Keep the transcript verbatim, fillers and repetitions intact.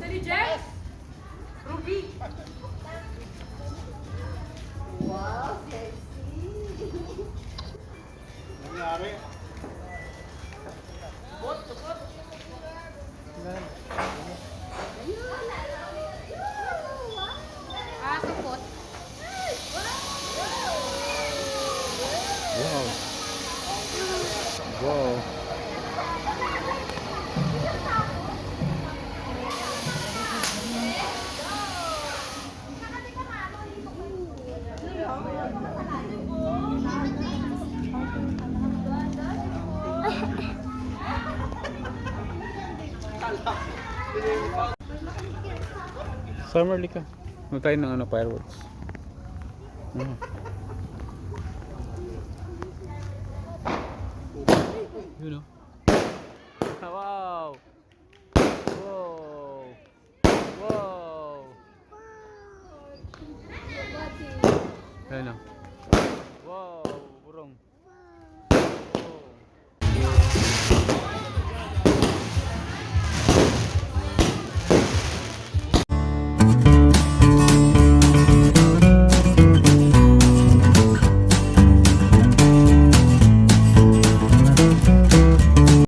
Jess! Ruby! Wow, sexy! Nangyari? Bot, bot! Ah, supot. Wow. Wow. Summer, lika. Ano tayo ng ano, fireworks? Ano? Yun, oh. Wow! Wow! Wow! Ayan, oh. Wow! Burong.